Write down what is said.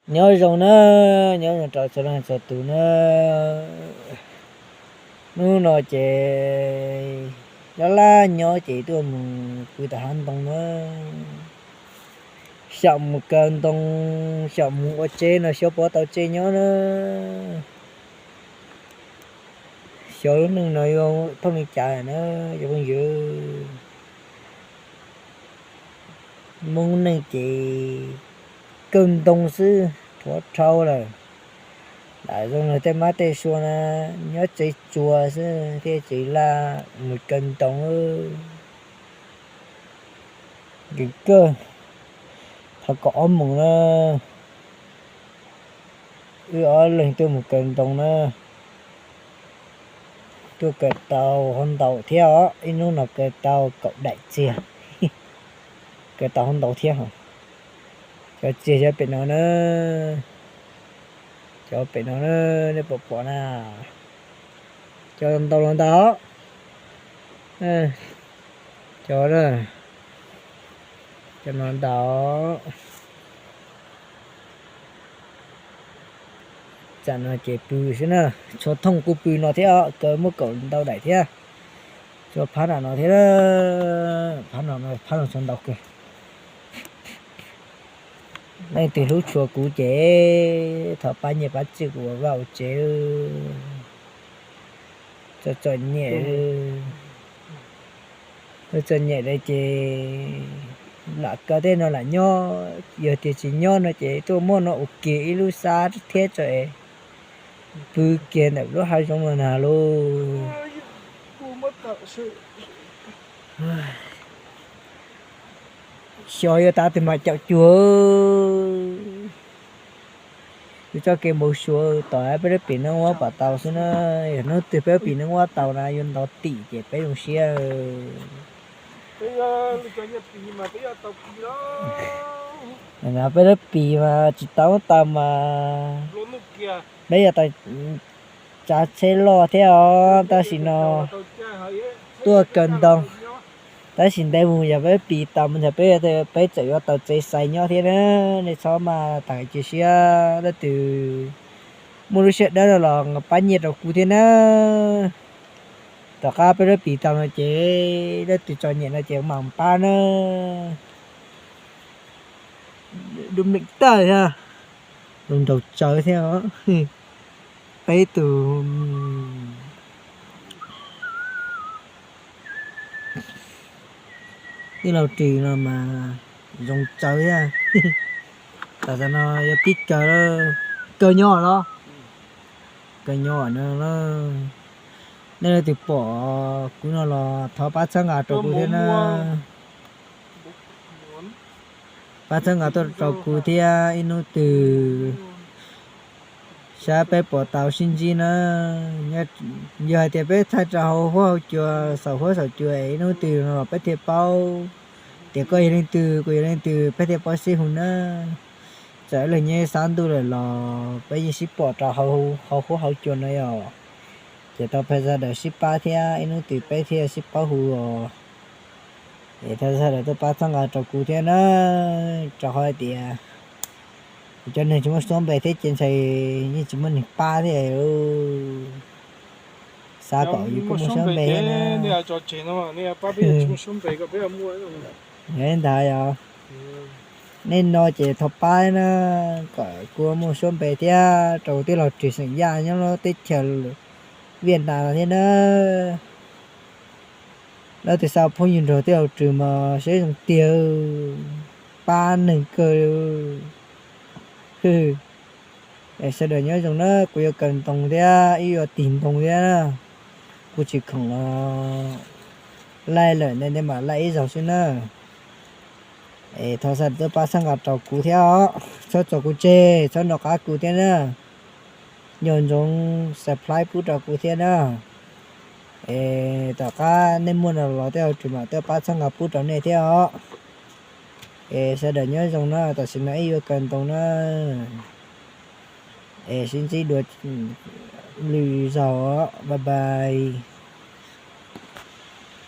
Nyob zoo na, nyob zoo rau txhua leej txhua tus na. Hnub no ces laj laj nyob ces tuaj mus pw tom hav ntoo na. Xyaum mus kaw ntoo, xyaum mus ua tsev no xyov puas tau tsev nyob na. Xyov lub neej no yuav thooj li cas na cov phooj ywg. Hmoob neej ces kaw ntoo xwb, rhuav rhau lawm. Lam zoo li tej mab tej sua na, nyob tsev tsuas xwb thiaj tsis laj mus kaw ntoo. Nkees kawg, qhov kaum ob moos na, wb ob leeg tuaj mus kaw ntoo na. Tuaj kaw tau hauv ntau thiab os, ib hnub no kaw tau kaum daim txiag. Kaw tau hauv ntau thiab os. Cov txiag cov pem no na, cov pem no na, nej pom pom na, cov ntau los ntau. Cov, cov no ntau. Tsam no ces pw xwb na, tshuav thooj kuj pw no thiab, kaw muaj kaum ntau daim thiab. Tshuav phab nram no thiab, phab no, phab no tshuav ntau kawg. Leej twg hlub tshua kuv ces thov pab nyiaj pab txhij kuv ua vaj ua tsev. Txom txom nyem, txom nyem lawm ces lam kaw tej no lam nyob, yog tias tsis nyob no ces tuaj muab no ua kiag ib lub xab thiab tso es pw kiag ntawm lub hav zoov no na lauj. Xyov yuav tav twg mas caum cuag. Yus txoj kev npau suav tom peb lub pim neej uab pom tau xwb na. Yog hnub twg peb lub pim neej uab tau na yuav ntau tim ces peb zoo siab. Peb lub pim mas tsis tau tau mas peb yuav tau tsav tsheb loj thiab os, tab sis no tuaj kaw ntoo. Tab sis ntev mus yog peb pim tau mus ntawd peb, peb txawm yuav tau tsev xais nyob thiab na. Nej txhob mas tham cia siab, leej twg muaj lub siab dawb no los pab nyiaj rau kuv thiab na. Tom qab peb lub pim tau no ces leej twg txom nyem no ces mam pab na. Dub meem tag thiab, zoo nraug tsawv thiab. Peb tug tij laug Ris no mas zoo tsawv thiab. Tam sim no yuav pib kaw, kaw nyob los, kaw nyob no. Nej leej twg pom kuv no los thov pab txhawb nqa rau kuv thiab na. Pab txhawb nqa tuaj rau kuv thiab, ib hnub twg saib peb puas tau sib ntsib na. Yog hais tias peb thaij rau hauv huab hauv cua, saum huab saum cua es ib hnub twg no los peb thiaj paub tias koj yog leej twg, kuv yog leej twg, peb thiaj paub sib hu na. Txawm leej nyob sab ntuj lawm los peb yeej sib pom rau hauv huab hauv cua no yom. Ces thov peb sawv daws sib pab thiab, ib hnub twg peb thiaj sib paub hu os. Es thov sawv daws tuaj pab txhawb nqa rau kuv thiab na, rau qhov hais tias kuv cov neeg tsis muaj suab npe thiab ces ntshai yeej tsis muaj neeg pab thiab. Xav kom yus kuj muaj suab npe thiab na. Ntag yog, nej no ces thov pab na, kom kuv muaj suab npe thiab rau tij laug Ris xeem Yaj nyob lub teb chaws Viaj Nam no thiab na. Leej twg xav phooj ywg nrog tij laug Ris mas seb zoo tiag, pab neeg kawg. Sawv daws nyob zoo na, kuv yuav kaw ntoo thiab ib yuav tig ntoo thiab na. Kuv tsis khoom los laij lawm ne, nej mam laij ib zaug xwb na. Es thov sawv daws tuaj pab txhawb nqa rau kuv thiab os, txhob tso kuv tseg, txhob nco qab kuv thiab na. Nco ntsoov subscribe pub rau kuv thiab na. Es tom qab nej muaj no los tej zaum mam tuaj pab txhawb nqa pub rau nej thiab os. Es sawv daws nyob zoo na, tam sim no ib yuav kaw ntoo na. Es sib ntsib dua lwm zaug, bye bye.